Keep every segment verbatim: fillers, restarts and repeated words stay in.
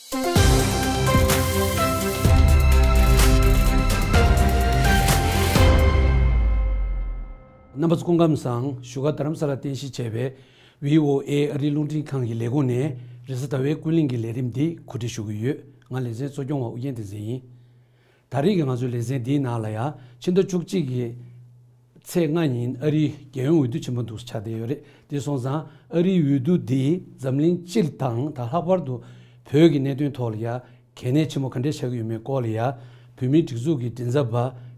རྣམ་པ་ཚོ་སྐུ་ཁམས་བཟང་། བཞུགས་སྒར་རྡ་རམ་ས་ལར་རྟེན་གཞི་བྱས་པའི་བྷི་ཨོ་ཨེ་ཨ་རིའི་རླུང་འཕྲིན་ཁང་གི་ལས་ཁུངས་ནས་རེས་གཟའ་ཟླ་བའི་ཀུན་གླེང་གི་ལས་རིམ་འདི་གོ་སྒྲིག་ཞུ་གི་ཡོད། ང་ལེ་ཚན་གཙོ་སྐྱོང་བ་ཨུ་རྒྱན་བསྟན་འཛིན་ཡིན། ད་རེས་ཀྱི་ང་ཚོའི་ལེ་ཚན་འདིའི་ནང་ལ་ཡང་ཕྱི་ཟླ་བཅུ་གཅིག་གི་ཚེས་ལྔ་ཉིན་ཨ་རིའི་རྒྱལ་ཡོངས་འོས་བསྡུ་ཆེན་མོ་འདུག་ཆགས་བསྡད་ཡོད་རེད། དེ་སོང་ཙང་ཨ་རིའི་འོས་བསྡུ་འདིས་འཛམ་གླིང་སྤྱི་དང་ད་ལྷག་པར་དུ་བོད་ཀྱི་གནད་དོན་ཐོག་ལ་ཡང་གལ་གནད་ཆེན་མོ་ག་འདྲས་ཆགས་ཀྱི་ཡོད་མེད་སྐོར་ལ་ཡང་བོད་མིའི་སྒྲིག་འཛུགས་ཀྱི་མགྲིན་ཚབ་པ་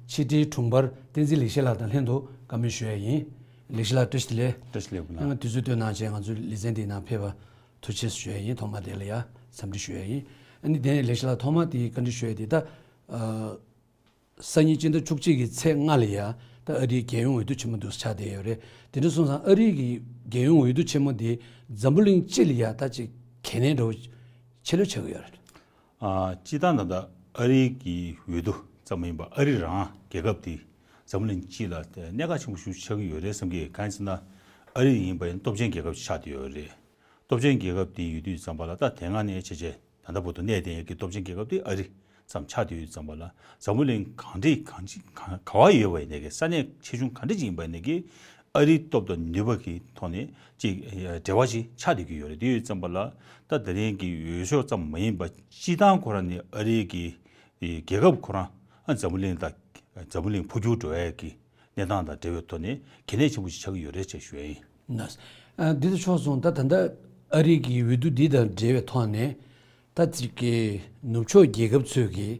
ཕྱི་དྲིལ་དྲུང་འཕར་བསྟན་འཛིན་ལེགས་བཤད་ལགས་དང་ལྷན་དུ་བཀའ་མོལ་ཞུ་ཡ་ཡིན། ལེགས་བཤད་ལགས་བཀྲ་ཤིས་བདེ་ལེགས། དུས་ཚོད་བཏོན་གནང་བྱས་ང་ཚོའི་ལེ་ཚན་འདིའི་ནང་ཕེབས་པ་ཐུགས་རྗེ་ཆེ་ཞུ་ཡ་ཡིན། ཐོག་མར་དེ་ལ་ཡང་འཚམས་འདྲི་ཞུ་ཡ་ཡིན། ཨ་ནི་དེ་ནས་ལེགས་བཤད་ལགས་ཐོག་མར་དེ་བཀའ་འདྲི་ཞུ་ཡ་དེ་ད། སང་ཉིན་སྤྱི་ཟླ་བཅུ་གཅིག་གི་ཚེས་ལྔ་ལ་ཡ་ད་ཨ་རིའི་རྒྱལ་ཡོངས་འོས་བསྡུ་ཆེན་མོ་འདུག་ཆགས་བསྡད་ཡོད་རེད། དེ་འདྲ་སོང་ཙང་ཨ་རིའི་གི་རྒྱལ་ཡོངས་འོས་བསྡུ་ཆེན་མོ་དེ་འཛམ་བུ་གླིང་སྤྱི་ལ་ཡ་ད་ཅིག་གལ་གནད་འདྲ་བོ་ཆེ་ལོས་ཆགས་ཀྱི་ཡོད་རེད། ཨ། སྤྱིར་བཏང་ད་ལྟ་ཨ་རིའི་གི་འོས་བསྡུ་ཙམ་མ་ཡིན་པར་ཨ་རི་རང་རྒྱལ་ཁབ་དེ་འཛམ་བུ་གླིང་སྤྱི་ལ་གནད་འགག་ཆེན་པོ་ཞིག་ཆགས་ཀྱི་ཡོད་རེད་བསམ་གྱི། གང་ཡིན་ཟེར་ན་ཨ་རི་ཡིན་པ་ཡིན་སྟོབས་ཆེན་རྒྱལ་ཁབ་ཅིག་ཆགས་བསྡད་ཡོད་རེད། སྟོབས་ཆེན་རྒྱལ་ཁབ་དེ་ཡོད་དུས་ཙམ་པ་ལ་ད་དེ་སྔ་ནས་བྱས་བྱས་ད་ལྟ་བར་དུ་གནས་བསྡད་ཡོད་ཀྱི་སྟོབས་ཆེན་རྒྱལ་ཁབ་དེ་ཨ་རི་ཙམ་ཆགས་བསྡད་ཡོད་ཙམ་པ་ལ་འཛམ་བུ་གླིང་གང་འདྲ་གང་ཅི་གང་ག་བ་ཡོད་པ་ཡིན་ནའི་གི་ས་གནས་ཆེ་ཆུང་གང་འདྲ་ཅིག་ཡིན་པ་ཡིན་ནའི་གི་ཨ་རིའི་སྟོབས་དང་ནུས་པ་གི་ཐོག་ནས་ཅིག་འབྲེལ་བ་ཅིག་ཆགས་བསྡད་ཀྱི་ཡོད་རེད། དེ་ཡོད་ཙམ་པ་ལ་ད་ད་རིང་གི་འོས་ཤོག་ཙམ་མ་ཡིན་པ་སྤྱིར་བཏང་ཁོ་རང་ནས་ཨ་རིའི་གི་རྒྱལ་ཁབ་ཁོ་རང་ཨ་འཛམ་བུ་གླིང་དང་འཛམ་བུ་གླིང་འཕོ་འགྱུར་འགྲོ་ཡས་ཀྱི་གནས་སྟངས་དང་འབྲེལ་བའི་ཐོག་ནས་གལ་གནད་ཆེན་པོ་ཞིག་ཆགས་ཀྱི་ཡོད་རེད་ཅེས་ཞུ་ཡ་ཡིན། ན། ཨ། འདི་ལྟ་ཆོག་སོང་། ད་ད་ལྟ་ཨ་རི་གི་འོས་བསྡུ་འདི་དང་འབྲེལ་བའི་ཐོག་ནས་ད་ཅིག་གི་ནུབ་ཕྱོགས་རྒྱལ་ཁབ་ཚོས་ཀྱི་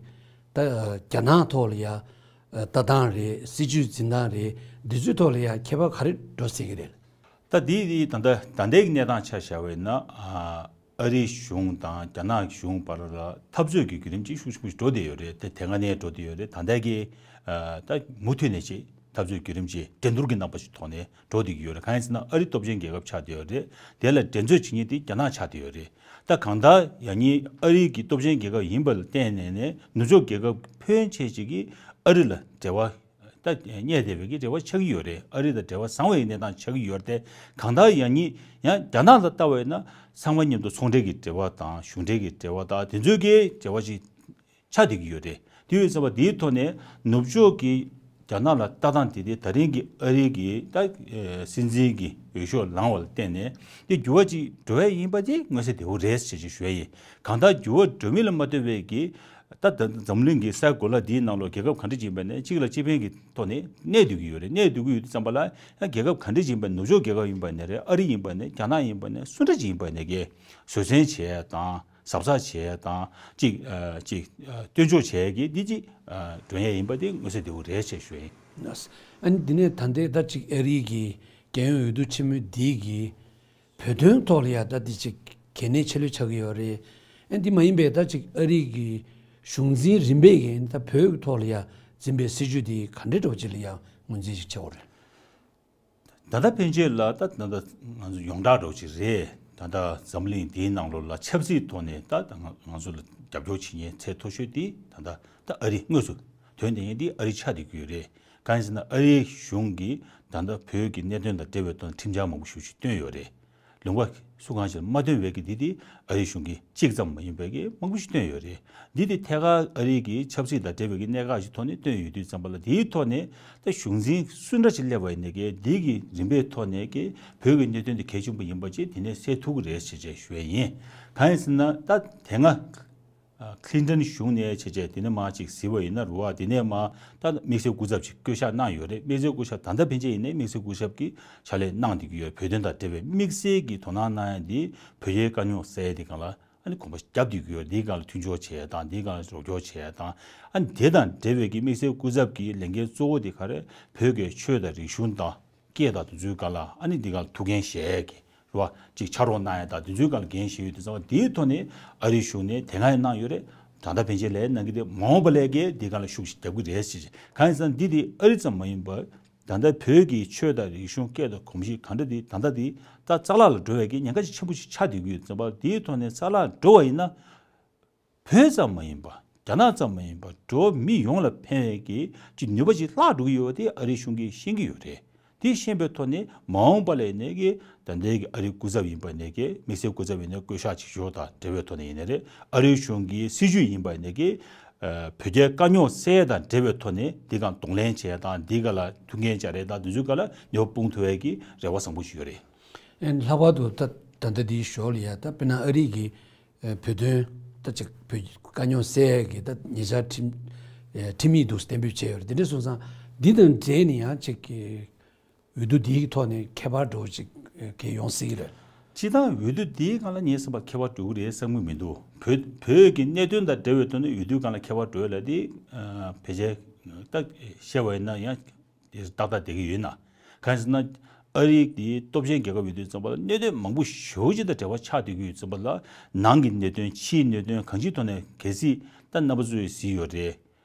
ད་རྒྱ་ནག་ཐོག་ལ་ཡ་ལྟ་སྟངས་རེད། སྲིད་ཇུས་འཛིན་སྟངས་རེད། འདི་ཚོའི་ཐོག་ལ་ཡ་ཁྱད་པར་ག་རེ་འགྲོ་སྲིད་ཀྱི་རེད། ད་འདི་འདི་ད་ལྟ་ད་ལྟའི་གནས་སྟངས་ཆ་བཞག་པ་ཡིན་ན། ཨ། ཨ་རིའི་གཞུང་དང་རྒྱ་ནག་གཞུང་བར་ལ་འཐབ་རྩོད་ཀྱི་བརྒྱུད་རིམ་ཅིག་ཤུགས་ཆེན་པོ་ཞིག་འགྲོ་བསྡད་ཡོད་རེད། དེ་དེ་སྔ་ནས་འགྲོ་བསྡད་ཡོད་རེད། ད་ལྟ་གི་ཨ། ད་མུ་མཐུད་ནས་ཅིག་འཐབ་རྩོད་བརྒྱུད་རིམ་ཅིག་འགྲན་བསྡུར་གྱི་རྣམ་པ་ཞིག་ཐོག་ནས་འགྲོ་བསྡད་ཀྱི་ཡོད་རེད། གང་ཡིན་ཟེར་ན་ཨ་རི་སྟོབས་ཆེན་རྒྱལ་ཁབ་ཆགས་བསྡད་ཡོད་རེད། དེ་ལ་འགྲན་རྩོད་བྱེད་མཁན་དེ་རྒྱ་ནག་ཆགས་བསྡད་ཡོད་རེད། ད་གང་ལྟར་ཡང་སྙིང་ཨ་རི་གི་སྟོབས་ཆེན་རྒྱལ་ཁབ་ཡིན་པ་ལ་བརྟེན་ནས་ནས་ནུབ་ཕྱོགས་རྒྱལ་ཁབ་ཕོན་ཆེ་ཅིག་གིས་ཨ་རི་ལ་འབྲེལ་བ་ད་གནས་བསྡད་པའི་གི་འབྲེལ་བ་ཆགས་ཀྱི་ཡོད་རེད། ཨ་རི་དང་འབྲེལ་བ་བཟང་བའི་གནས་སྟངས་ཆགས་ཀྱི་ཡོད་རེད། དེ་གང་ལྟར་ཡང་སྙིང་ཡང་རྒྱ་ནག་ལ་ལྟ་བས་ན་ཚང་མ་མཉམ་དུ་ཚོང་འབྲེལ་གྱི་འབྲེལ་བ་དང་གཞུང་འབྲེལ་གྱི་འབྲེལ་བ་དང་དེ་ཚོའི་གི་འབྲེལ་བ་ཞིག་ཆགས་བསྡད་ཀྱི་ཡོད་རེད། དེ་ཡོད་ཙམ་པ་དེའི་ཐོག་ནས་ནུབ་ཕྱོགས་ཀྱི་རྒྱ་ནག་ལ་ལྟ་སྟངས་དེ་དེ་ད་རིང་གི་ཨ་རི་གི་ད་སྲིད་འཛིན་གྱི་འོས་ཤོག་ལངས་པ་ལ་བརྟེན་ནས་དེ་འགྱུར་བ་ཅིག་འགྲོ་ཡས་ཡིན་པ་དེ་མངོན་གསལ་དོད་པོ་རེད་ཅེས་ཅིག་ཞུ་ཡས་ཡིན། གང་ལྟར་འགྱུར་བ་འགྲོ་མིན་ལ་མ་ལྟོས་པའི་གི་ད་ད་འཛམ་གླིང་གི་ས་གོ་ལ་འདིའི་ནང་ལོགས་རྒྱལ་ཁབ་ག་འདྲ་ཅིག་ཡིན་པ་ནས་གཅིག་ལ་གཅིག་ཕན་གྱི་ཐོག་ནས་གནས་སྡོད་ཀྱི་ཡོད་རེད། གནས་སྡོད་ཀྱི་ཡོད་དུས་ཙམ་པ་ལ་ཡང་རྒྱལ་ཁབ་ག་འདྲ་ཅིག་ཡིན་པ་ནས་ནུབ་ཕྱོགས་རྒྱལ་ཁབ་ཡིན་པ་ནས་རེད། ཨ་རི་ཡིན་པ་ནས་རྒྱ་ནག་ཡིན་པ་ནས་སུ་འདྲ་ཅིག་ཡིན་པ་ནས་གི་བཟོད་བསྲན་བྱེད་ཡས་དང་གཟབ་གཟབ་བྱེད་ཡས་དང་ཅིག་ཨ་ཅིག་ཨ་སྟོན་ཆོག་བྱེད་ཡས་ཀྱི་འདི་ཅིག་ཨ་འགྲོ་ཡས་ཡིན་པ་དེ་མངོན་གསལ་དོད་པོ་རེད་ཅེས་ཞུ་ཡིན། ཨ་ནི་འདི་ནས་ད་ལྟའི་ད་ཅིག་ཨ་རི་གི་རྒྱལ་ཡོངས་འོས་བསྡུ་ཆེན་མོ་འདི་གི་བོད་དོན་ཐོག་ལ་ཡ་ད་འདི་ཅིག་གལ་གནད་ཆེ་ལོས་ཆགས་ཀྱི་ཡོད་རེད། ཨ་འདི་མ་ཡིན་པའི་ད་ཅིག་ཨ་རི་གི་གཞུང་འཛིན་རིམ་པས་ཀྱི་ད་བོད་ཀྱི་ཐོག་ལ་ཡ་འཛིན་པའི་སྲིད་ཇུས་འདི་ག་འདྲའི་འདྲ་བོ་ཅིག་ལ་ཡ་ངོས་འཛིན་ཞིག་བྱེད་དགོས་རེད། ད་ལྟ་ཕན་ཆད་ལ་ད་ད་ལྟ་ང་ཚོ་ཡོངས་གྲགས་འདྲ་བོ་ཅིག་རེད། ད་ལྟ་འཛམ་གླིང་འདིའི་ནང་ལོགས་ལ་ཆབ་སྲིད་ཐོག་ནས་ད་ད་ང་ང་ཚོ་ལ་རྒྱབ་སྐྱོར་བྱེད་མཁན་ཚད་མཐོ་ཤོས་དེ་ད་ལྟ་ད་ཨ་རི་དངོས་སུ་དོན་དེ་ཡིན་དེ་ཨ་རི་ཆགས་བསྡད་ཀྱི་ཡོད་རེད། གང་ཡིན་ཟེར་ན་ཨ་རིའི་གཞུང་གིས་ད་ལྟ་བོད་ཀྱི་གནད་དོན་དང་འབྲེལ་བའི་ཐོག་ནས་ཁྲིམས་འཆར་མང་པོ་ཞེ་པོ་ཅིག་བཏོན་ཡོད་རེད། ལུང་པ་སུ་གང་ཞིག་ལ་མ་བཏོན་པའི་གི་འདི་དེ་ཨ་རིའི་གཞུང་གིས་གཅིག་ཙམ་མ་ཡིན་པའི་གི་མང་པོ་ཞིག་བཏོན་ཡོད་རེད། འདི་དེ་ཐད་ཀར་ཨ་རི་གི་ཆབ་སྲིད་དང་འབྲེལ་བའི་གི་གནད་འགག་ཞིག་ཐོག་ནས་བཏོན་ཡོད་དུས་ཙམ་པ་ལ་དེའི་ཐོག་ནས་ད་གཞུང་འཛིན་སུ་འདྲ་ཞིག་སླེབས་པ་ཡིན་ནའི་གི་འདི་གི་རིམ་པའི་ཐོག་ནས་གི་བོད་ཀྱི་གནད་དོན་དེ་གལ་ཆེན་པོ་ཡིན་པ་ཅིག་དེ་ནས་གསལ་ཐུབ་ཀྱི་རེད་ཞེས་བྱས་ཞུ་ཡས་ཡིན། གང་ཡིན་ཟེར་ན་ད་དེ་སྔ་ཨ་ཁི་ལིན་ཏོན་གཞུང་ནས་བྱས་བྱས་དེ་ནས་མར་ཅིག་གཟིགས་པ་ཡིན་ན་རུ་བ་དེ་ནས་མར་ད་དམིགས་བསལ་སྐུ་ཚབ་ཅིག་བསྐོ་གཞག་གནང་ཡོད་རེད། དམིགས་བསལ་སྐུ་ཞབས་ད་ལྟ་ཕན་ཆད་ཡིན་ནའི་དམིགས་བསལ་སྐུ་ཞབས་ཀྱི་ཕྱག་ལས་གནང་བསྡད་ཀྱི་ཡོད། བོད་དོན་དང་འབྲེལ་བའི་དམིགས་བསལ་གྱི་དོ་སྣང་གནང་ཡ་འདི་བོད་རྒྱའི་དཀའ་རྙོག་སེལ་ཡ་འདི་སྒང་ལ་ཨ་ནི་གོམ་པ་བརྒྱབ་བསྡད་ཀྱི་ཡོད། འདིའི་སྒང་ལ་མཐུན་སྦྱོར་བྱེད་ཡ་དང་འདིའི་སྒང་ལ་རོགས་སྐྱོར་བྱེད་ཡ་དང་ཨ་ནི་དེ་དང་འབྲེལ་བའི་གི་དམིགས་བསལ་སྐུ་ཚབ་ཀྱི་ལས་འགན་གཙོ་བོ་དེ་ག་རེ་བོད་ཀྱི་ཆོས་དང་རིག་གཞུང་དང་། སྐད་དང་དེ་ཚོའི་སྒང་ལ་ཨ་ནི་འདི་སྒང་ལ་ཐུགས་འགན་བཞེས་ཀྱི་རེད་བ། ཅིག་ཕྱག་རོགས་གནང་ཡ་དང་དེ་ཚོའི་སྒང་ལ་འགན་བཞེས་ཡོད་དུས་ཙམ་པ་དེའི་ཐོག་ནས་ཨ་རིའི་གཞུང་ནས་དེ་སྔ་ཡང་གནང་ཡོད་རེད། ད་ལྟ་ཕན་ཆད་ལས་གནང་གི་དེ་མ་འོངས་པ་ལས་ཀའི་འདི་སྒང་ལ་ཤུགས་ཤིག་རྒྱབ་ཀྱི་རེད་ཟེར། གང་ཡིན་ཟེར་ན་འདི་དེ་ཨ་རི་ཙམ་མ་ཡིན་པར་ད་ལྟ་བོད་ཀྱི་ཆོས་དང་རིག་གཞུང་སྐད་དང་གོམས་གཤིས་གང་འདྲ་དེ་ད་ལྟ་དེ་ད་རྩ་བརླག་ལ་འགྲོ་བའི་གི་ཉེན་ཁ་ཆེན་པོ་ཞིག་ཆགས་བསྡད་ཀྱི་ཡོད་དུས་ཙམ་པ་དེའི་ཐོག་ནས་རྩ་བརླག་འགྲོ་བ་ཡིན་ན། བོད་ཙམ་མ་ཡིན་པར་རྒྱ་ནག་ཙམ་མ་ཡིན་པར་འགྲོ་བ་མི་ཡོངས་ལ་ཕན་པའི་གི་ཅིག་ནུས་པ་ཅིག་བརླག་འགྲོ་གི་ཡོད་པ་དེ་ཨ་རིའི་གཞུང་གིས་ཤེས་ཀྱི་ཡོད་རེད། དེ་ཤེས་པའི་ཐོག་ནས་མ་འོངས་པ་ལ་ཡིན་ནའི་གི་ད་ལྟའི་གི་ཨ་རིའི་སྐུ་ཚབ་ཡིན་པ་ཡིན་ནའི་གི་དམིགས་བསལ་སྐུ་ཚབ་ཡིན་ནའི་བསྐོ་གཞག་བྱེད་ཕྱོགས་དང་འབྲེལ་བའི་ཐོག་ནས་ཡིན་ནའི་རེད། ཨ་རིའི་གཞུང་གི་སྲིད་བྱུས་ཡིན་པ་ཡིན་ནའི་གི་བོད་རྒྱའི་དཀའ་རྙོག་སེལ་ཡས་དང་འབྲེལ་བའི་ཐོག་ནས་འདི་གང་གདོང་ལེན་བྱས་དང་འདི་ག་ལ་ཐུགས་འགན་བཅའ་རེས་དང་འདི་ཚོའི་སྒང་ལ་ནུས་པ་སྤུངས་ཐུབ་ཡས་ཀྱི་རེ་བ་བཟང་པོ་ཞིག་ཡོད་རེད། ཨེ་ལྷག་པར་དུ་ད་ད་ལྟ་འདིའི་ཞོར་ལ་ཡ་ད་དཔེར་ན་ཨ་རི་གི་ཨེ་བོད་དོན་ད་ཅིག་བོད་དཀའ་རྙོག་སེལ་ཡས་ཀྱི་ད་ཉེ་ཆར་ཁྲིམས་ཨེ་ཁྲིམས་ཡིག་འདུག་གཏན་འབེབས་བྱས་ཡོད་རེད། དེ་འདྲ་སོང་ཙང་འདི་དང་འབྲེལ་ནས་ཡང་ཅིག་གི་འོས་བསྡུ་འདིའི་ཐོག་ནས་ཁྱད་པར་འདྲ་བོ་ཅིག་གི་ཡོང་སྲིད་ཀྱི་རེད། སྤྱིར་བཏང་འོས་བསྡུ་འདིའི་སྒང་ལ་ངས་བསམ་པ་ཁྱད་པར་འགྲོ་གི་རེད་བསམ་གྱི་མི་འདུག་བོད་བོད་ཀྱི་གནད་དོན་དང་འབྲེལ་བའི་ཐོག་ནས་འོས་བསྡུའི་སྒང་ལ་ཁྱད་པར་འགྲོ་ཡ་ལ་དེ་ཨ་ཕལ་ཆེར་ད་བཤད་པ་ཡིན་ན་ཡང་དེ་ཏག་ཏག་བསྡད་ཀྱི་ཡོད་ན། གང་ཡིན་ཟེར་ན་ཨ་རི་དེ་སྟོབས་ཆེན་རྒྱལ་ཁབ་ཡིན་དུས་ཙམ་པ་ལ་གནད་དོན་མང་པོ་ཞེ་པོ་ཅིག་དང་འབྲེལ་བ་ཆགས་བསྡད་ཀྱི་ཡོད་ཙམ་པ་ལ་ནང་གི་གནད་དོན་ཕྱིའི་གནད་དོན་གང་ཅིའི་ཐོག་ནས་གལ་སྲིད་ད་རྣམ་པ་ཚོས་གཟིགས་ཡོད་རེད།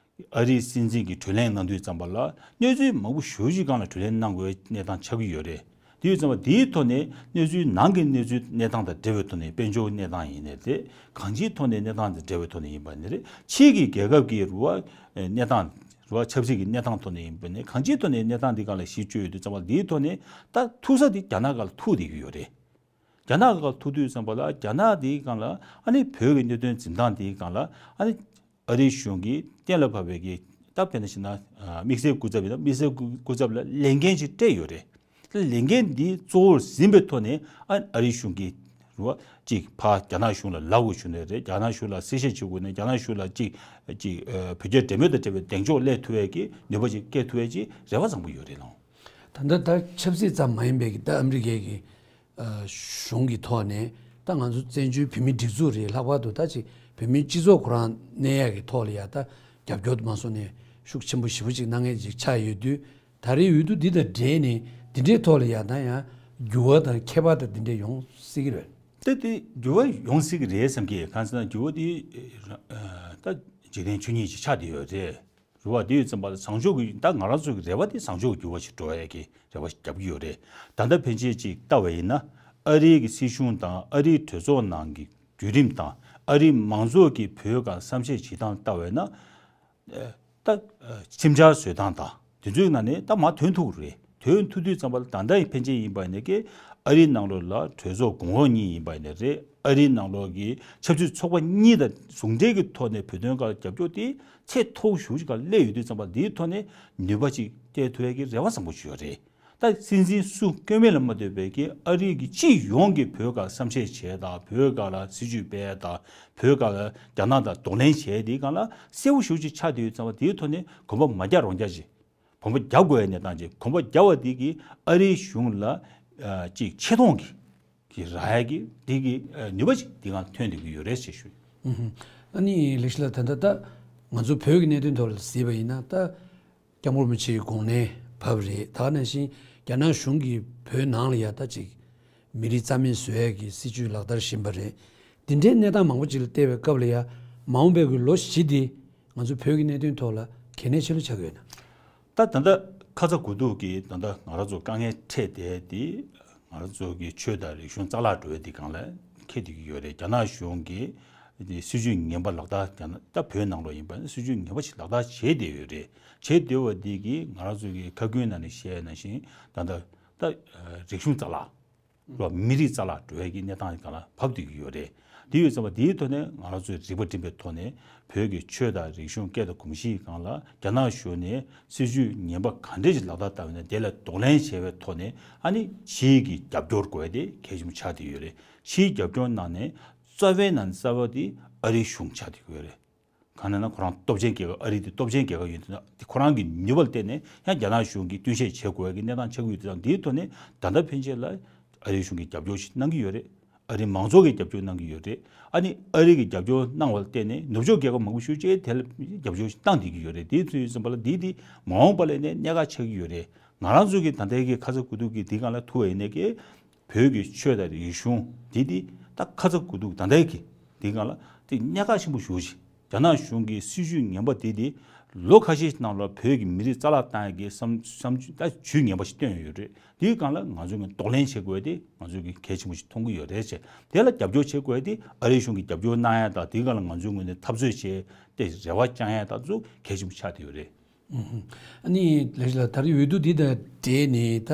ཨ་རིའི་སྲིད་འཛིན་གྱིས་གྲོས་གླེང་གནང་དུས་ཙམ་པ་ལ་གནས་ཚུལ་མང་པོ་ཞེ་པོ་ཅིག་སྒང་ལ་གྲོས་གླེང་གནང་དགོས་པའི་གནས་སྟངས་ཆགས་ཀྱི་ཡོད་རེད། དེ་ཡོད་ཙམ་པ་དེའི་ཐོག་ནས་གནས་ཚུལ་ནང་གི་གནས་ཚུལ་གནས་སྟངས་དང་འབྲེལ་བའི་ཐོག་ནས་དཔལ་འབྱོར་གནས་སྟངས་ཡིན་ནའི་རེད། གང་ཅིའི་ཐོག་ནས་གནས་སྟངས་དང་འབྲེལ་བའི་ཐོག་ནས་ཡིན་པ་ནི་རེད། ཕྱིའི་གི་རྒྱལ་ཁབ་ཀྱི་རུ་བ་གནས་སྟངས་རུ་བ་ཆབ་སྲིད་ཀྱི་གནས་སྟངས་ཐོག་ནས་ཡིན་པ་ནི་གང་ཅིའི་ཐོག་ནས་གནས་སྟངས་འདི་སྒང་ལ་གཞི་བཅོལ་ཡོད་དུས་ཙམ་པ་དེའི་ཐོག་ནས་ད་ཐུག་ས་དེ་རྒྱ་ནག་སྒང་ལ་ཐུག་བསྡད་ཀྱི་ཡོད་རེད། རྒྱ་ནག་སྒང་ལ་ཐུག་དུས་ཙམ་པ་ལ་རྒྱ་ནག་དེའི་སྒང་ལ་ཨ་ནི་བོད་ཀྱི་གནད་དོན་འཛིན་སྟངས་དེའི་སྒང་ལ་ཨ་ནི་ཨ་རིའི་གཞུང་གིས་གཏན་ལ་ཕབ་པའི་གི་ད་དཔེར་ན་བྱས་ན་ཨ་དམིགས་བསལ་སྐུ་ཚབ་ཡིན་ན་དམིགས་བསལ་སྐུ་སྐུ་ཚབ་ལ་ལས་འགན་ཅིག་སྤྲད་ཡོད་རེད། ལས་འགན་འདི་གཙོ་བོར་འཛིན་པའི་ཐོག་ནས་ཨ་ཨ་རིའི་གཞུང་གིས་རེད་བ་ཅིག་ཕར་རྒྱ་ནག་གཞུང་ལ་ལབ་དགོས་བྱུང་ནའི་རེད། རྒྱ་ནག་གཞུང་ལ་གསལ་བཤད་བྱེད་དགོས་ནའི་རྒྱ་ནག་གཞུང་ལ་ཅིག་ཅིག་ཨ་བོད་རྒྱ་འབྲེལ་མོལ་དང་འབྲེལ་བའི་གདེང་འཇོག་སླེབས་ཐུབ་ཡས་ཀྱི་ནུས་པ་ཅིག་སྐྱེ་ཐུབ་ཡས་ཀྱི་རེ་བ་བཟང་པོ་ཡོད་རེད་ལགས། ད་ལྟ་ད་ཆབ་སྲིད་ཙམ་མ་ཡིན་པའི་གི་ད་ཨ་མི་རི་ཀའི་གི་ཨ་གཞུང་གི་ཐོག་ནས་ད་ང་ཚོ་བཙན་བྱོལ་བོད་མིའི་སྒྲིག་འཛུགས་རེད། ལྷག་པར་དུ་ད་ཅིག་བོད་མིའི་སྤྱི་ཚོགས་ཁོ་རང་གནས་ཡག་གི་ཐོག་ལ་ཡ་ད་རྒྱབ་སྐྱོར་དུ་མ་སོང་ནས་ཤུགས་ཆེན་པོ་ཞེ་པོ་ཅིག་གནང་མཁན་ཅིག་ཆགས་ཡོད་དུས། ད་རེས་འོས་བསྡུ་འདི་དང་འབྲེལ་ནས་འདི་འདྲའི་ཐོག་ལ་ཡ་ད་ཡང་འགྱུར་བ་དང་ཁྱད་པར་དང་འདི་འདྲ་ཡོང་སྲིད་ཀྱི་རེད། ད་དེ་འགྱུར་བ་ཡོང་སྲིད་ཀྱི་རེད་བསམ་གྱི། གང་ཟེར་ན་འགྱུར་བ་དེ་ཨ་ད་འཇིག་རྟེན་ཆོས་ཉིད་ཅིག་ཆགས་བསྡད་ཡོད་རེད། རེད་བ། དེ་ཡོད་ཙམ་པ་ལ་བཟང་ཕྱོགས་ཀྱི་ད་ང་རང་ཚོ་གི་རེ་བ་དེ་བཟང་ཕྱོགས་ཀྱི་འགྱུར་བ་ཞིག་འགྲོ་ཡས་ཀྱི་རེ་བ་ཞིག་རྒྱབ་ཀྱི་ཡོད་རེད། ད་ལྟ་ཕན་ཆད་ཅིག་ལྟ་བ་ཡིན་ན་ཨ་རིའི་གི་སྲིད་གཞུང་དང་ཨ་རིའི་གྲོས་ཚོགས་ནང་གི་བརྒྱུད་རིམ་དང་ཨ་རིའི་མང་ཚོགས་ཀྱིས་བོད་སྒང་བསམ་ཤེས་བྱེད་སྟངས་ལྟ་བས་ན། ཨ་ད་ཨ་ཁྲིམས་འཆར་བཟོས་སྟངས་དང་དེ་ཚོའི་ནང་ནས་ད་མར་ཐོན་ཐུབ་ཀྱི་རེད། ཐོན་ཐུབ་དུས་ཙམ་པ་ལ་ད་ལྟ་ཡི་ཕན་ཆད་ཡིན་པ་ཡིན་ནའི་ཀྱི་ཨ་རིའི་ནང་ལོགས་ལ་གྲོས་ཚོགས་གོང་འོག་གཉིས་ཡིན་པ་ཡིན་ནའི་རེད། ཨ་རིའི་ནང་ལོགས་ཀྱི་ཆབ་སྲིད་ཚོགས་པ་གཉིས་དང་ཟུང་འབྲེལ་གྱི་ཐོག་ནས་བོད་དོན་སྒང་རྒྱབ་སྐྱོར་དེ་ཚད་མཐོ་ཤོས་ཤིག་སྒང་སླེབས་ཡོད་དུས་ཙམ་པ་འདིའི་ཐོག་ནས་ནུས་པ་ཅིག་སྤྲད་ཐུབ་ཡས་ཀྱི་རེ་བ་བཟང་པོ་ཞིག་ཡོད་རེད། ད་སྲིད་འཛིན་སུ་བསྐོས་མིན་ལ་མ་ལྟོས་པའི་གི་ཨ་རི་གི་སྤྱི་ཡོངས་ཀྱི་བོད་སྒང་བསམ་ཤེས་བྱས་དང་བོད་སྒང་ལ་སྲིད་ཇུས་སྤེལ་དང་བོད་སྒང་ལ་རྒྱ་ནག་དང་གདོང་ལེན་བྱས་དེའི་སྒང་ལ་གསལ་པོ་ཞེ་པོ་ཅིག་ཆགས་བསྡད་ཡོད་ཙང་བ་དེའི་ཐོག་ནས་གོམ་པ་མ་རྒྱག་རོགས་རྒྱག་ཅིག་གོམ་པ་རྒྱག་དགོས་ཡ་གནས་སྟངས་ཅིག་གོམ་པ་རྒྱག་པ་དེ་གིས་ཨ་རིའི་གཞུང་ལ་ཨ་ཅིག་ཆེ་མཐོང་གི་གི་རག་ཡ་གི་དེ་གི་ཨ་ནུས་པ་ཅིག་དེ་སྒང་ཐོན་བསྡད་ཀྱི་ཡོད་རེད་ཅེས་ཞུ། ཨུ་ཧུམ། ཨ་ནི་ལེགས་བཤད་ལགས། ད་ལྟ་ད་ང་ཚོ་བོད་ཀྱི་གནད་དོན་ཐོག་ལ་གཟིགས་པ་ཡིན་ན་ད། སྐྱབས་མགོན་རིན་པོ་ཆེའི་དགོངས་ནས་བབས་རེད། ད་ག་ནང་བཞིན་རྒྱ་ནག་གཞུང་གིས་བོད་ནང་ལ་ཡ་ད་ཅིག་མི་རིགས་རྩ་མེད་བཟོ་ཡས་ཀྱི་སྲིད་ཇུས་ལག་བསྟར་བཞིན་པ་རེད། འདི་འདྲའི་གནས་སྟངས་མང་པོ་ཅིག་ལ་བལྟས་པའི་སྐབས་ལ་ཡ་མ་འོངས་པའི་གི་ལོ་བཞི་འདི་ང་ཚོ་བོད་ཀྱི་གནད་དོན་ཐོག་ལ་གལ་གནད་ཆེ་ལོས་ཆགས་ཀྱི་ཡོད་ན། ད་ད་ལྟ་ཁ་ཚ་དགོས་གཏུགས་ཀྱི་ད་ལྟ་ང་རང་ཚོ་དཀའ་ངལ་འཕྲད་བསྡད་དེ་ང་རང་ཚོ་གི་ཆོས་དང་རིག་གཞུང་རྩ་བརླག་འགྲོ་ཡས་འདི་སྒང་ལ་འཁེལ་བསྡད་ཀྱི་ཡོད་རེད། རྒྱ་ནག་གཞུང་གིས་སྲིད་ཇུས་ངན་པ་ལག་བསྟར་རྒྱ་ནག་ད་བོད་ནང་ལོགས་ཡིན་པ་ན་སྲིད་ཇུས་ངན་པ་ཞིག་ལག་བསྟར་བྱས་བསྡད་ཡོད་རེད། བྱས་བསྡད་པ་འདི་གིས་ང་རང་ཚོ་གི་ཁ་ཀུན་ནང་ནས་བཤད་ནང་བཞིན་ད་ལྟ་ད་རིག་གཞུང་རྩ་བརླག་རོ་མི་རིགས་རྩ་བརླག་འགྲོ་ཡས་ཀྱི་གནས་སྟངས་སྒང་ལ་བབས་བསྡད་ཀྱི་ཡོད་རེད། དེ་ཡོད་ཙང་བ་དེའི་ཐོག་ནས་ང་རང་ཚོས་རིག་པ་སྒྲིམ་པའི་ཐོག་ནས་བོད་ཀྱི་ཆོས་དང་རིག་གཞུང་སྐད་དང་གོམས་གཤིས་སྒང་ལ་རྒྱ་ནག་གཞུང་ནས་སྲིད་ཇུས་ངན་པ་ག་འདྲས་ཞིག་ལག་བསྟར་བཏང་བ་ཡིན་ན་དེ་ལ་གདོང་ལེན་བྱས་པའི་ཐོག་ནས་ཨ་ནི་ཕྱིའི་གི་རྒྱབ་སྐྱོར་དགོས་ཡ་དེ་གལ་ཆེན་པོ་ཆགས་བསྡད་ཡོད་རེད། ཕྱིའི་རྒྱབ་སྐྱོར་གནང་ནས་རྩ་བའི་ནང་ནས་རྩ་བ་དེ་ཨ་རིའི་གཞུང་ཆགས་བསྡད་ཡོད་རེད། གང་ལབ་ན་ཁོ་རང་སྟོབས་ཆེན་རྒྱལ་ཁབ། ཨ་རི་དེ་སྟོབས་ཆེན་རྒྱལ་ཁབ་ཡིན་དུས་ན་དེ་ཁོ་རང་གི་ནུས་པ་ལ་བརྟེན་ནས་ཡང་རྒྱ་ནག་གཞུང་གིས་བསྟུན་ཤེས་བྱེད་དགོས་ཀྱི་གནས་སྟངས་ཆགས་ཀྱི་ཡོད་དུས་ཙང་དེའི་ཐོག་ནས་ད་ལྟ་ཕན་ཆད་ལ་ཨ་རིའི་གཞུང་གིས་རྒྱབ་སྐྱོར་ཞིག་གནང་གི་ཡོད་རེད། ཨ་རིའི་མང་ཚོགས་ཀྱིས་རྒྱབ་སྐྱོར་གནང་གི་ཡོད་རེད། ཨ་ནི་ཨ་རི་གིས་རྒྱབ་སྐྱོར་གནང་བ་ལ་བརྟེན་ནས་ནུབ་ཕྱོགས་རྒྱལ་ཁབ་མང་པོ་ཞེ་པོ་ཅིག་དེ་ལ་རྒྱབ་སྐྱོར་ཞིག་གནང་བསྡད་ཀྱི་ཡོད་རེད། དེ་ཚོ་ཡིན་ཙམ་པ་ལ་དེ་དེ་མ་འོངས་པ་ལ་ནས་གནད་འགག་ཆགས་ཀྱི་ཡོད་རེད། ང་རང་ཚོ་གིས་ད་ལྟའི་གི་ཁ་ཚ་དགོས་གཏུགས་ཀྱི་དེ་སྒང་ལ་ཐུག་པ་ཡིན་ནའི་གི་བོད་ཀྱི་ཆོས་དང་རིག་གཞུང་འདི་འདི་ད་ཁ་ཚ་དགོས་གཏུགས་ད་ལྟའི་གི་འདི་སྒང་ལ་དེ་གནད་འགག་ཆེན་པོ་ཞེ་པོ་ཅིག་རྒྱ་ནག་གཞུང་གི་སྲིད་ཇུས་ངན་པ་འདི་འདི་ལོ་ཁ་ཤས་ནང་ལ་བོད་ཀྱི་མི་རིགས་རྩ་བརླག་བཏང་ཡ་གི་བསམ་བསམ་ད་ཇུས་ངན་པ་ཞིག་བཏོན་ཡོད་རེད། དེའི་སྒང་ལ་ང་ཚོ་གི་གདོང་ལེན་བྱེད་དགོས་ཏེ་ང་ཚོ་གི་གལ་ཆེན་པོ་ཞིག་མཐོང་གི་ཡོད་རེད་ཅེས། དེ་ལ་རྒྱབ་སྐྱོར་བྱེད་དགོས་ཏེ་ཨ་རིའི་གཞུང་གི་རྒྱབ་སྐྱོར་གནང་ཡ་དང་དེའི་སྒང་ལ་ང་ཚོའི་ངོས་ནས་འཐབ་རྩོད་བྱས་ཏེ་རེ་བ་བཅང་ཡ་དང་ཚོ་གལ་ཆེན་པོ་ཆགས་བསྡད་ཡོད་རེད། ཨ་ནི་ལགས་ལགས། ད་རེས་འོས་བསྡུ་འདི་དང་འབྲེལ་ནས་ད་